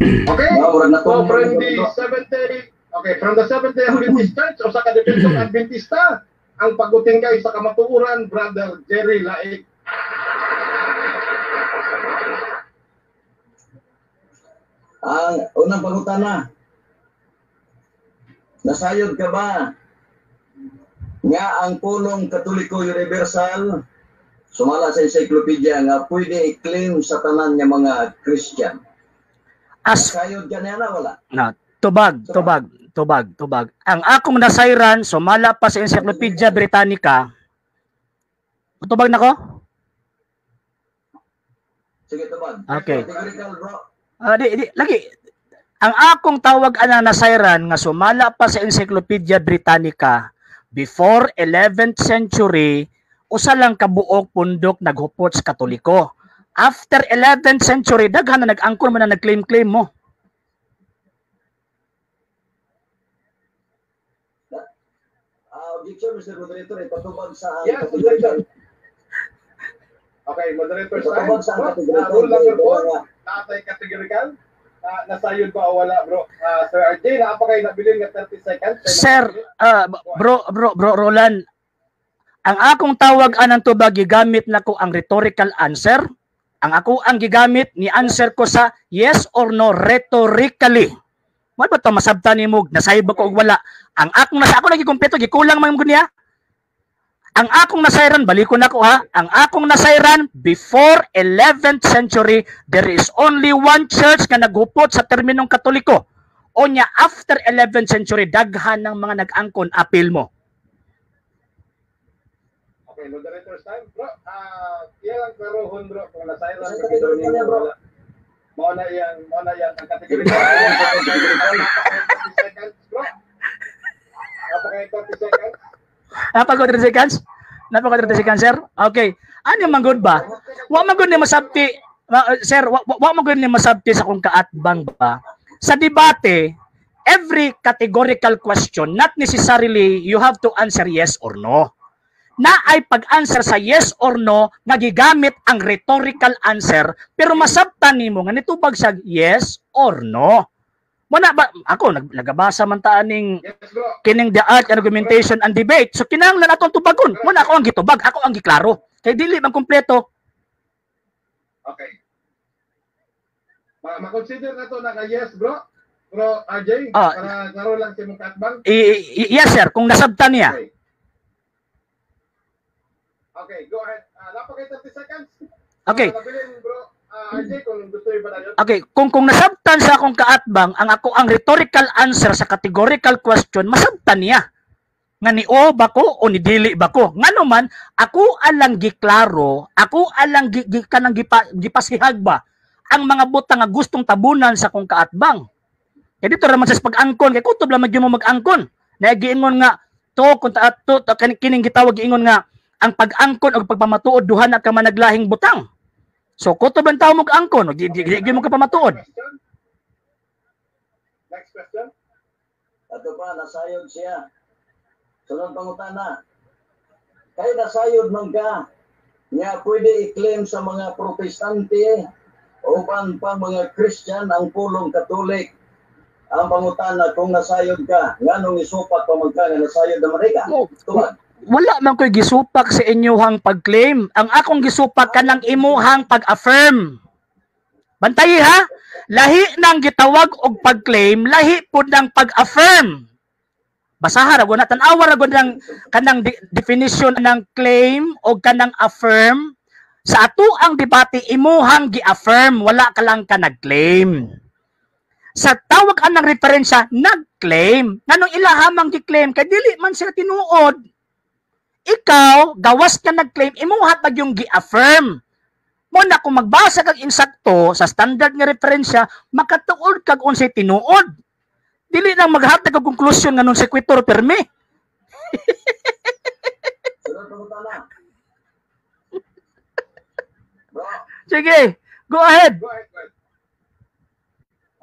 Okay? Murag na So from the Seventh Day, okay, from the Seventh Day Adventist Church o sa kadepensong Adventista, ang paguting kay sa kamatuoran, Brother Jerry Laig. Ang unang pangutana, nasayod ka ba nga ang pulong Katoliko Universal sumala sa encyclopedia nga pwede i-claim sa tanan nga mga Christian? As Nasayod ka niya na wala? Na, tubag, tubag, tubag, tubag. Ang akong nasayran sumala pa sa Encyclopedia Britannica. Tubag na ko? Sige, tubag. Okay. Categorical, bro. Di, lagi. Ang akong tawag ana nasayran nga sumala pa sa Encyclopedia Britannica before 11th century, usa lang kabuok pundok naghupot sa Katoliko. After 11th century, daghan na nag-angkon man na nag-claim-claim mo. Objection, Mr. Moderator, ipatubag sa Yes, categorical. Okay, moderator sign. Ipatubag sa Bro, categorical. rule number 4, Nga, natay categorical. Nasayod ba o wala, bro? Sir RJ, naa pa kayo nabilin nga 30 seconds. Sir, bro Roland, ang akong tawag anang tubag gigamit nako ang rhetorical answer. Ang ako ang gigamit ni answer ko sa yes or no rhetorically. Mo ba to masabtan nimo nasayod ba ko og wala? Ang akong nasa ako lagi kumpleto gikulang man gud niya. Ang akong nasayran, balikon nako ha. Ang akong nasayran before 11th century, there is only one church nga naghupot sa terminong Katoliko. Onya after 11th century daghan ng mga nag-angkon appeal mo. Okay, moderator's time. Bro, iya lang klarohon, bro, kung nasayran Sa ka categorical gid niya, bro. wala. Mao na yang ang categorical. 30 seconds, bro. Napaka 30 seconds. Napaka 30 seconds? Napaka 30 seconds, sir? Okay. Ano man good ba? Wa man gud ni masabti, sir, wa man gud ni masabti sa akong kaatbang ba? Sa debate, every categorical question, not necessarily you have to answer yes or no. Na ay pag-answer sa yes or no, nagigamit ang rhetorical answer, pero masabtan nimo nga nitubag sa yes or no. Wala ba ako nagabasa man ta aning Yes, bro. kining the art and argumentation and debate. So kinahanglan atong tubagon. Muna ako ang gitubag, ako ang giklaro. Kay dili man kumpleto. Okay. Ma-consider na to naka yes, bro. Bro RJ, para klaro lang si mong kaatbang. Yes sir, kung nasabtan niya. Okay. Okay, go ahead. Napakay 30 seconds. Okay. Nabilin, bro. RJ, kung gusto iba na yun. Okay, kung nasabtan sa akong kaatbang ang ako ang rhetorical answer sa categorical question, masabtan niya. Nga ni o ba ko o ni dili ba ko? Ngano man, ako alang giklaro, ako alang kanang gipasihag ba ang mga butang nga gustong tabunan sa akong kaatbang. Kaya dito raman sa pag-angkon, kay kutob lamang gyud mo mag-angkon. Nagiingon nga to kung ta to, to kining gitawag giingon nga ang pag-angkon og pagpamatuod duha na ka managlahing butang. So kutob ang tao mag-angkon, og di mo ka pamatuod. Next question. Ato pa, nasayod siya. Sunod pangutana. Kay nasayod man ka, nga pwede i-claim sa mga Protestante o uban pa mga Christian ang pulong Katolik. Ang pangutana kung nasayod ka, nganong isupak pa man ka nga nasayod naman ka? Tubag. Wala man ko'y gisupak sa inyuhang pag-claim. Ang akong gisupak kanang imuhang pag-affirm. Bantayi ha? Lahi nang gitawag og pag-claim, lahi pud nang pag-affirm. Basaha ra gud na, tan-awa ra gud nang kanang definition ng claim o kanang affirm. Sa ato ang debate imuhang gi-affirm, wala ka lang ka nag-claim. Sa tawag anang referensya, nag-claim. Nganong ilahamang gi-claim kay dili man sila tinuod. Ikaw, gawas ka nag-claim, imuha pag yung gi-affirm. Mo na kung magbasa kag insakto sa standard nga referensya, makatuod kag unsay tinuod. Dili lang maghatag og konklusyon nga non sequitur permi. Sige, go ahead. Go ahead, go ahead.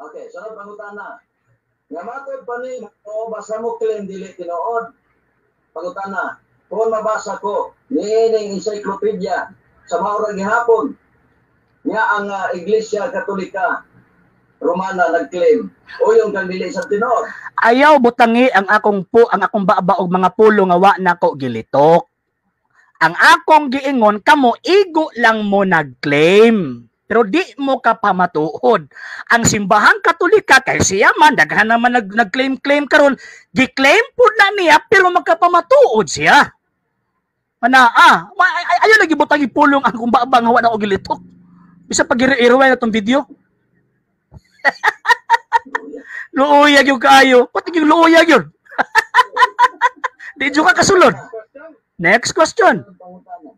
Okay, sunod pangutana. Nga matod pa ni o basta mo claim dili tinuod. Pangutana, kung mabasa ko niining encyclopedia sa maura gihapon nga ang Iglesia Katolika Romana nag-claim. Uyon kang dili sa tinuod. Ayaw butangi ang akong baba og mga pulo nga wa nako gilitok. Ang akong giingon kamo igo lang mo nag-claim. Pero di mo ka pamatuod. Ang Simbahang Katolika kay siya man daghan naman nag-claim-claim karon, gi-claim pud na niya pero magkapamatuod siya. Mana ayaw lagi butang ipulong ang akong baba nga wa nako gilitok. Bisa pag i-rewind atong video. Luuyag yung kaayo. Pati yung luuyag yun. Di jud ka kasulod. Question? Next question. Pangutana.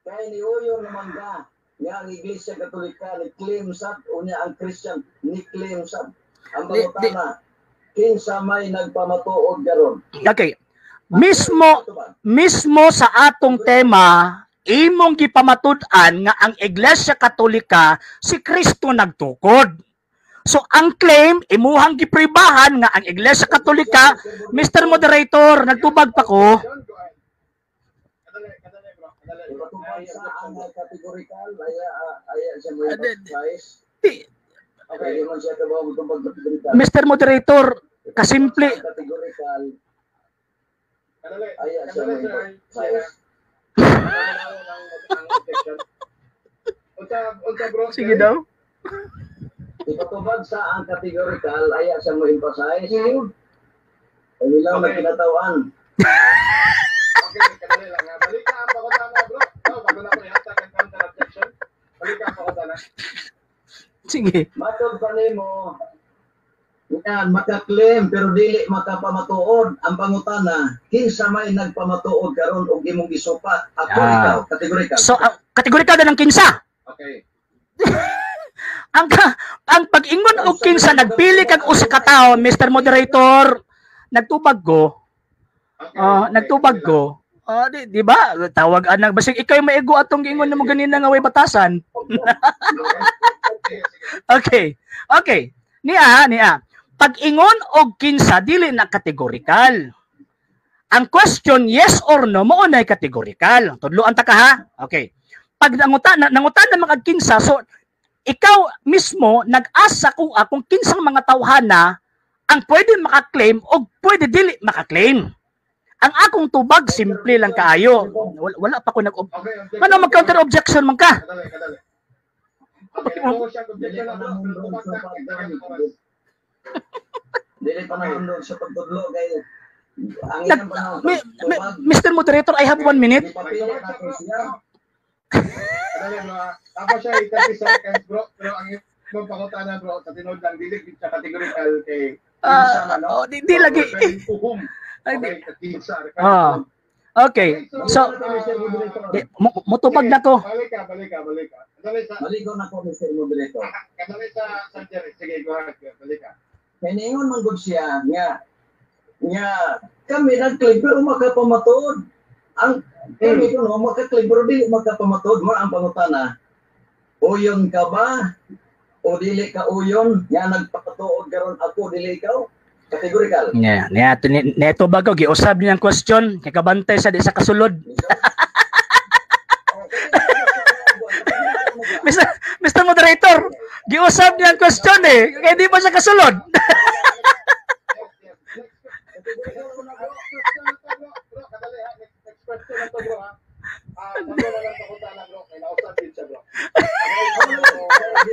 Kay ni uyon naman ka nga ang Iglesia Katolika ni claim sad, unya ang Christian ni claim sad. Ang pangutana, kinsa may nagpamatuod karon? Okay. Mismo mismo sa atong tema, imong gipamatud-an nga ang Iglesia Katolika si Kristo nagtukod. So ang claim imuhang gipribahan nga ang Iglesia Katolika, Mr. Moderator, nagtubag pa ko. Question, go ahead. Kadali, kadali, bro. Kadali, bro. Ipatubag sa ang categorical, aya siya mo emphasize. Okay. Di man siya kabaw mo tubag categorical. Mr. Moderator, kasimple. Ang categorical, Kadali. aya siya mo Kadali, sir. emphasize. Ang objection. Unsa, unsa, bro? Sige daw. Ipatubag sa ang categorical, aya siya mo emphasize. Ang ilang na kinatawan. Okay, kadali lang, ha. Balik ka ang pangutana, bro. No, bago na ko ihatag ang counter objection. Balik ka ang pangutana. Sige. Matod pa nimo, yan, makaklaim pero dili makapamatuod. Ang pangutana, kinsa may nagpamatuod karon og imong gisupat? Ako, ikaw, categorical. So, kategorikal na ng kinsa. Okay. Ang pag-ingon og kinsa, nagpili kag usa ka tawo, Mr. Moderator, nagtubag ko. Okay, Ah, okay. nagtubag ko. Ah, di ba? Tawag anang basig ikaw yung maigo atong giingon namo ganina nga way batasan. Okay, sige. Okay. Okay. Niya, niya. Pag-ingon og kinsa dili na categorical. Ang question yes or no mao na categorical. Tudloan ta ka ha. Okay. Pag nangutan na mga kinsa, so ikaw mismo nag-asa ko kung kinsang mga tawhana ang pwede makaklaim o pwede dili makaklaim. Ang akong tubag simple lang kaayo. Wala pa ko nag Okay, objection. Ano mag-counter objection man ka? Kadali, kadali. Okay, ako siya objection na, bro. Pero tubag na, daghang oras. Dili panahon doon sa pagtudlo kay ang iyang panahon tubag. Mr. Moderator, I have 1 minute. Ipapili natin siya. Kadali, bro, ha. Tapos siya, 30 seconds, bro. Pero ang imong pangutana, bro, sa tinuod lang, dili gid siya categorical kay kinsa man, no? Oh, di lagi. Referring to whom? Ay, di. Okay, kinsa. Referring to whom. Okay. So, di, mutubag na ko. Balik ka, balik ka, balik ka. Kadali sa, Maligo na ko, Mr. Moderator. kadali sa Jerry. Sige, go ahead. Balik ka. Kay niingon man gud siya nga nga kami nag-claim pero makapamatuod. Ang kami kuno maka-claim pero dili makapamatuod. Mo ang pangutana. Uyon ka ba? O dili ka uyon? Nga nagpakatuod karon ako, dili ikaw? Categorical. Nya, nya neto bago giusab niya ang question kay kabantay sa di sa kasulod. Mr. Moderator, giusab niya ang question eh. Kaya di pa siya kasulod. Yes. Next question na to, bro. Bro, kadali ha. Next question na to, bro, ha. Ah, bago na lang pangutana, bro. Kay nausab din siya, bro.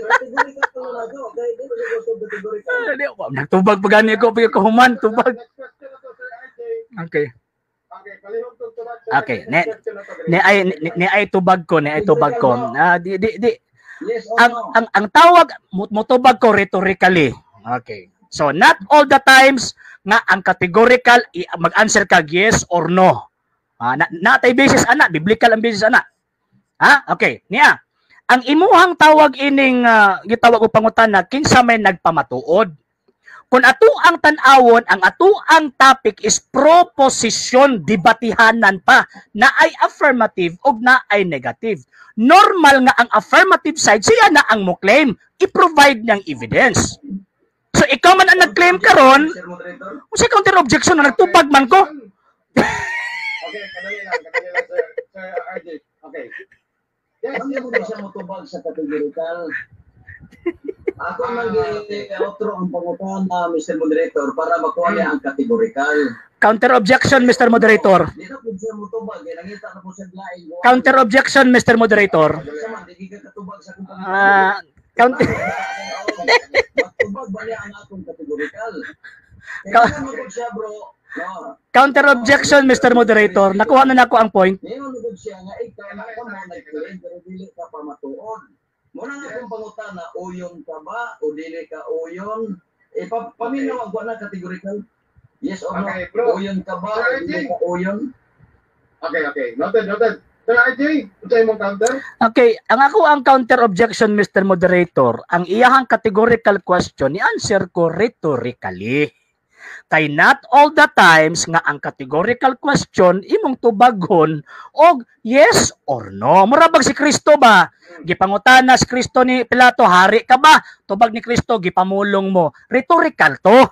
Categorical to na to. Kay di ba gusto categorical? Di, nagtubag pa gani ko pag kahuman tubag. Next question na to, Sir RJ. Okay. Okay, palihog tong tubag, sir. Okay, Next question na to, dali. Ni ay tubag ko, ni ay tubag ko. Ah, di di di Yes or ang no? ang tawag motubag ko rhetorically. Okay. So not all the times nga ang categorical mag-answer ka yes or no. Ah, na, natay basis ana, biblical ang basis ana. Ha? Okay. Niya. Ang imuhang tawag ining gitawag og pangutana kinsa may nagpamatuod. Kung ato ang tan-awon, ang ato ang topic is proposition, debatihanan pa na ay affirmative o na ay negative. Normal nga ang affirmative side, siya na ang mo claim, i-provide niyang evidence. So ikaw man ang nag-claim karon, Sir Moderator? kung counter objection na nagtubag man ko. Okay, kadali lang, sir, Sir RJ. Okay. Yes, Ano yes, mo bro. Siya motubag sa categorical? Ako man otro ang pangutana, Mr. Moderator, para makuha niya ang categorical. Counter objection, Mr. Moderator. Di na po siya motubag, eh, nangita na po siya laing. Counter objection, Mr. Moderator. Sa man, di ka katubag sa akong pangutana. Ah, counter Matubag ba niya ang atong categorical? Kaya mo siya, bro. No. Counter objection, Mr. Moderator. Nakuha na nako ang point. Ngayon nagod siya nga ikaw na ka mo nag-claim pero dili ka pa matuod. Muna nga kung pangutana, uyon ka ba o dili ka uyon? E paminaw ang kuha na categorical. Yes or no? Okay, bro. Uyon ka ba o Sir dili RJ. ka uyon? Okay. Noted, noted. Sir RJ, unsa imong counter? Okay, ang ako ang counter objection, Mr. Moderator, ang iyahang categorical question ni answer ko rhetorically. Kay not all the times nga ang categorical question imong tubagon og yes or no. Mura bag si Kristo ba? Gipangutana si Kristo ni Pilato, "Hari ka ba?" Tubag ni Kristo, "Gipamulong mo." Rhetorical to.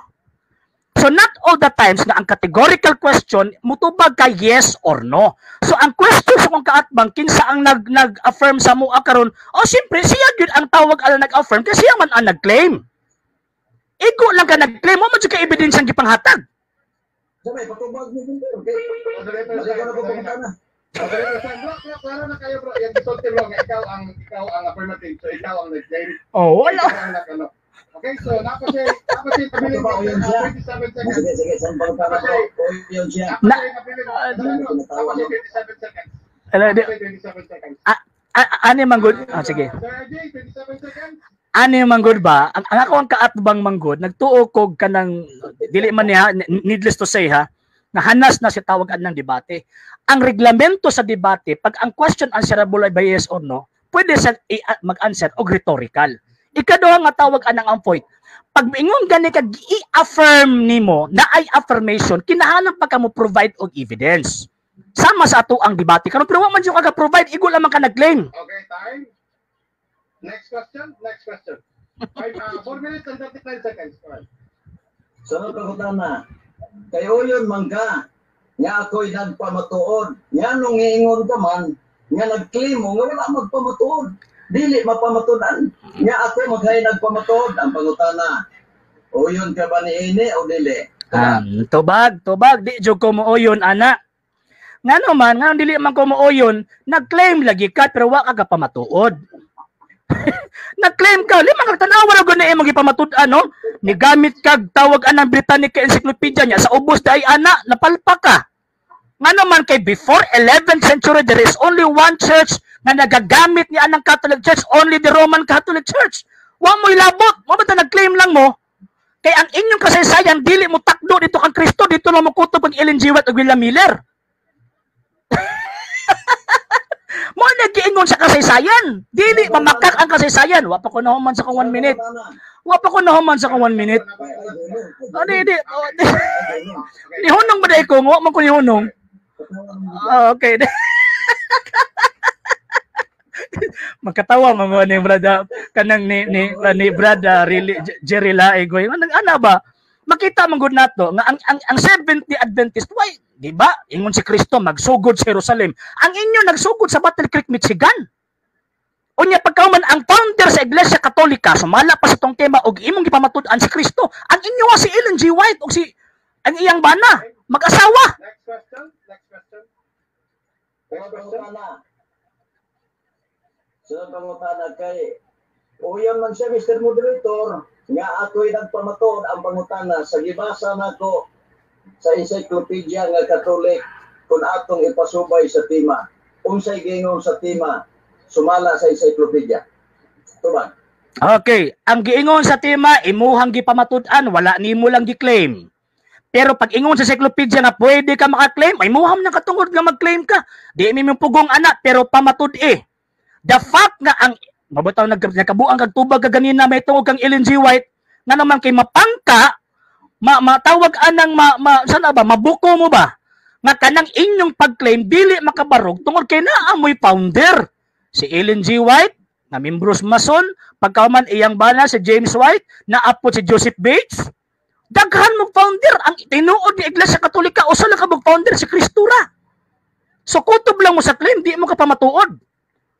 So not all the times nga ang categorical question mutubag ka yes or no. So ang question sa kong kaatbang, kinsa ang nag-affirm sa mua karon? O siyempre siya gyud ang tawag ala nag-affirm kasi siya man ang nag-claim. Igo lang ka nag-claim mo man jud ka ebidensya ang gipanghatag. Sabay, patubag mo din. Okay. Moderator, Balik ko na po pangutana. Moderator, sir, bro, bro, klaro na kayo, bro. Yung gisulti, bro, nga ikaw ang affirmative. So ikaw ang nag-claim. Oh, wala. Ikaw ang nag-ano. Okay, so napa siya kabilin Ano ba, uyon siya? 27 seconds. Sige, sige, saan pangutana ko? Uyon siya. Napa siya kabilin. Napa siya 27 seconds. Ala, Napa siya 27 seconds. Ani manggod. Ah, sige. Sir RJ, 27 seconds. Ani manggod ba? Ang ako ang kaatbang manggod, nagtuo kog kanang dili man niya needless to say ha, nahanas na si tawag ng debate. Ang reglamento sa debate, pag ang question answerable ay by yes or no, pwede sa mag-answer og rhetorical. Ikaduha nga tawag anang ang point. Pag ingon gani kag i-affirm nimo na ay affirmation, kinahanglan pa ka mo provide og evidence. Sama sa ato ang debate karon, pero wa man jud ka provide, igo lamang ka nag-claim. Okay, time. Next question. Next question. 4 minutes and 39 seconds. Alright. Sunod pangutana. Kay uyon man ka, nga ako'y nagpamatuod. Nga nung giingon ka man, nga nag-claim mo, nga wala magpamatuod. Dili mapamatudan. Nga ako maghay nagpamatuod. Ang pangutana, uyon ka ba ni ini o dili? Tubag, tubag, di jud ko mooyon ana. Ngano man, ngano dili man ko mooyon, nag-claim lagi ka pero wa ka kapamatuod. Nag-claim ka, lima ka tanawa ra gud na imong gipamatud-an, no? Nigamit kag tawag anang Britannica Encyclopedia niya sa ubos di ay ana, napalpa ka. Ngano man kay before 11th century there is only one church nga nagagamit ni anang Catholic Church, only the Roman Catholic Church. Wa mo'y labot, mo ba ta nag-claim lang mo? Kay ang inyong kasaysayan dili mo takdo dito kang Kristo, dito lang mo kutob ang Ellen G. White ug William Miller. Mo nagiingon sa kasaysayan. Dili mamakak ang kasaysayan. Wa pa ko nahuman sa kong 1 minute. Wa pa ko nahuman sa kong 1 minute. Oh, di, di, oh, di. Nihunong ba dai ko? Wa man ko nihunong. Ah, okay. Magkatawa mga ni brother kanang ni brother really Jerry Laegoy. Anong ana ba? Makita man gud nato nga ang Seventh Day Adventist, why, di ba? Ingon si Kristo magsugod sa Jerusalem. Ang inyo nagsugod sa Battle Creek, Michigan. Unya pagkauman ang founder sa Iglesia Katolika sumala pa sa tong tema og imong gipamatud-an si Kristo. Ang inyo si Ellen G. White og si ang iyang bana mag-asawa. Next question. Next question. Next question. Pangutana. Sunod pangutana kay uyon man siya, Mr. Moderator, nga ako'y nagpamatuod. Ang pangutana, sa gibasa nako sa encyclopedia nga Catholic, kung atong ipasubay sa tema, unsay giingon sa tema sumala sa encyclopedia? Tubag. Okay, ang giingon sa tema imuhang gipamatud-an, wala nimo lang gi-claim. Pero pag ingon sa encyclopedia nga pwede ka maka-claim, ay muham na katungod nga mag-claim ka. Di mi mong pugong anak pero pamatud eh. The fact nga ang mabutaw nag nakabuang kag tubag ka ganina may tungod kang Ellen G. White nga naman kay mapangka ma matawag anang ma, ma sana ba mabuko mo ba nga kanang inyong pag-claim dili makabarog tungod kay naa mo'y founder si Ellen G. White nga membros Mason, pagkaman iyang bana si James White, naapot si Joseph Bates. Daghan mong founder. Ang tinuod ni Iglesia Katolika, usa lang ka mong founder, si Kristo ra. So kutob lang mo sa claim, di mo ka pamatuod.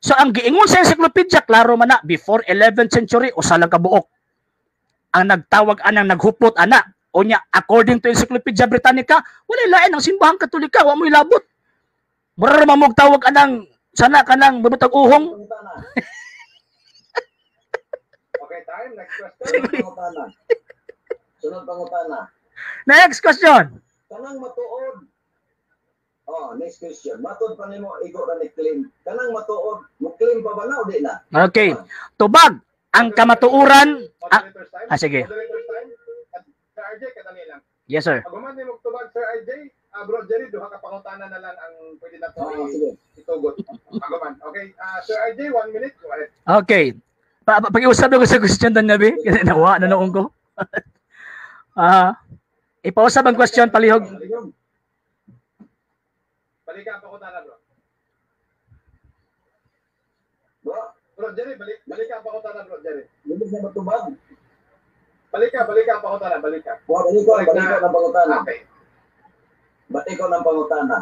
So ang giingon sa encyclopedia, klaro man na, before 11th century, usa lang kabuok ang nagtawag anang naghupot ana. Unya, according to Encyclopedia Britannica, wala lain ang Simbahang Katolika, wa mo'y labot. Mura ra man tawag anang sana kanang babutag uhong. Pangutana. Okay, time. Next question. Sunod pangutana. Sunod pangutana. Next question. Kanang matuod. Oh, next question. Matod pa nimo igo ra ni claim. Kanang matuod, mo claim pa ba na o di na? Okay. Tubag ang kamatuoran. Ah, Moderator's time. ah, sige. Moderator's time. At Sir RJ, kadali lang. Yes, sir. Pag human nimo tubag, Sir RJ, Bro Jerry, duha ka pangutana na lang ang pwede na to Oh, sige. itugot. Paguman. Okay, Sir RJ, 1 minute. Go ahead. Okay. Pag-iusap ko sa question dan nabi kasi nakuha na noon ko. Ah, ipausap ang question palihog. Balik ka ang pangutana, bro. Bro, Bro Jerry, balik ka ang pangutana, Bro Jerry. dili na matubag. Balik ka ang pangutana, balik ka. Wa balik ko ng pangutana. Okay. Balik ko ng pangutana.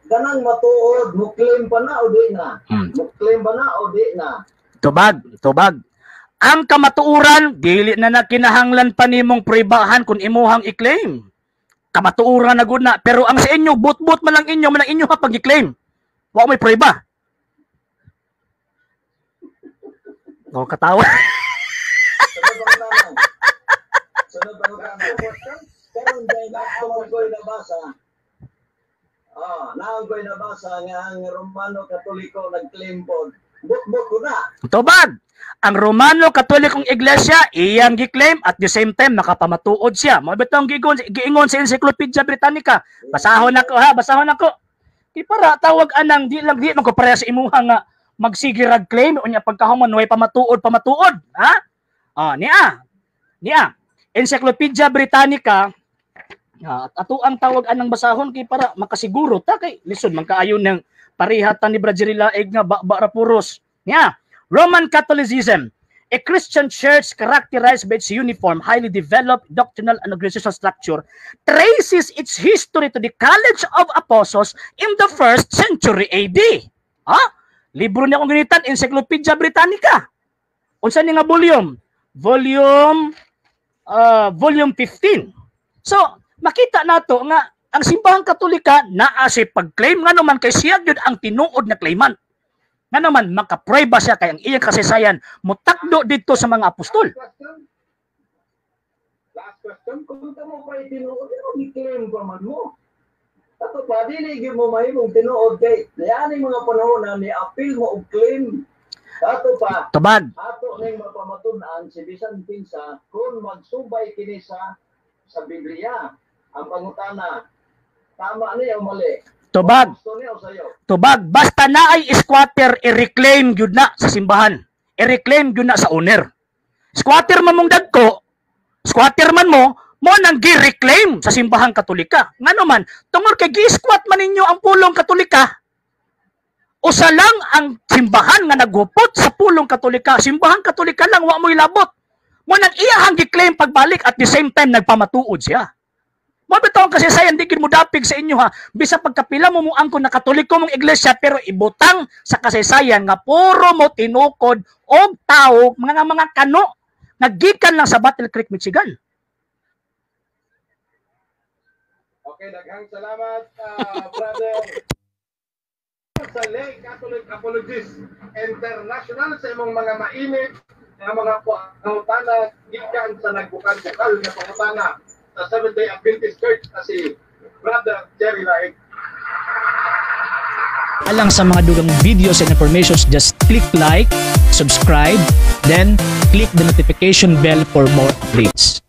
Kanang matuod, mo claim pa na o di na? Mo claim pa na o di na? Tubag, tubag. Ang kamatuoran, dili na na kinahanglan pa nimong pribahan kung imuhang i-claim. Kamatuoran na gud na, pero ang sa inyo, but-but man lang inyo, man ang inyo ha pag-i-claim. Wa may prueba. Oh, katawa. Sunod pangutana. Sunod pangutana. Last two questions. Karon kay naamon ko'y nabasa. Ah, naamon ko'y nabasa nga ang Romano Katoliko nag-claim pod. Bukbuk ko na. Tubag. Ang Romano Katolikong Iglesia iyang gi-claim, at the same time nakapamatuod siya. Mao bitong giingon sa Encyclopedia Britannica. Basahon nako ha, basahon nako. Kay para tawag anang di lang di man ko pareha sa imuha nga magsige rag claim unya pagkahuman way pamatuod pamatuod, ha? Ah, niya. Niya. Encyclopedia Britannica. Ah, at ato ang tawag anang basahon kay para makasiguro ta kay lisod man kaayo ng parihatan ni Brad Jerry Laeg nga ba ra puros. Niya. Roman Catholicism, a Christian church characterized by its uniform, highly developed doctrinal and organizational structure, traces its history to the College of Apostles in the first century AD. Ha? Libro niya kong ginitan, Encyclopedia Britannica. Unsa ni nga volume? Volume 15. So, makita nato nga ang Simbahang Katolika naa si pag-claim, nga naman kay siya gyud ang tinuod na claimant. Nga naman makaprueba siya kay ang iyang kasaysayan mutakdo dito sa mga apostol. Last question. Last question. Kung kamo pa tinuod, pero gi-claim pa man mo. Ato pa, dili gyud mo mahimong tinuod kay niani mga panahon na ni appeal mo og claim. Ato pa, Tubag. Ato ning mapamatud-an si bisan kinsa kung magsubay kini sa Biblia. Ang pangutana, tama ni o mali? Tubag. Gusto niya o sayo? Tubag. Basta na ay squatter, i-reclaim gyud na sa simbahan. I-reclaim gyud na sa owner. Squatter man mong dagko, squatter man mo, mo nang gi-reclaim sa Simbahang Katolika. Ngano man, tungod kay gi-squat man ninyo ang pulong Katolika, usa lang ang simbahan nga naghupot sa pulong Katolika. Simbahang Katolika lang, wa mo'y labot. Mo nang iyahang gi-claim pagbalik, at the same time nagpamatuod siya. Mo bitaw ang kasaysayan, di gid mo dapig sa inyo ha. Bisa pagkapila mo muangkon na Katoliko mong iglesia, pero ibutang sa kasaysayan nga puro mo tinukod og tao mga kano nga gikan lang sa Battle Creek, Michigan. Okay, daghang salamat, brother sa Lay Catholic Apologist International sa imong mga mainit nga mga pangutana gikan sa nagbukal-bukal nga pangutana sa Seventh-day Adventist Church na si Brother Jerry Laig. Alang sa mga dugang videos and informations, just click like, subscribe, then click the notification bell for more updates.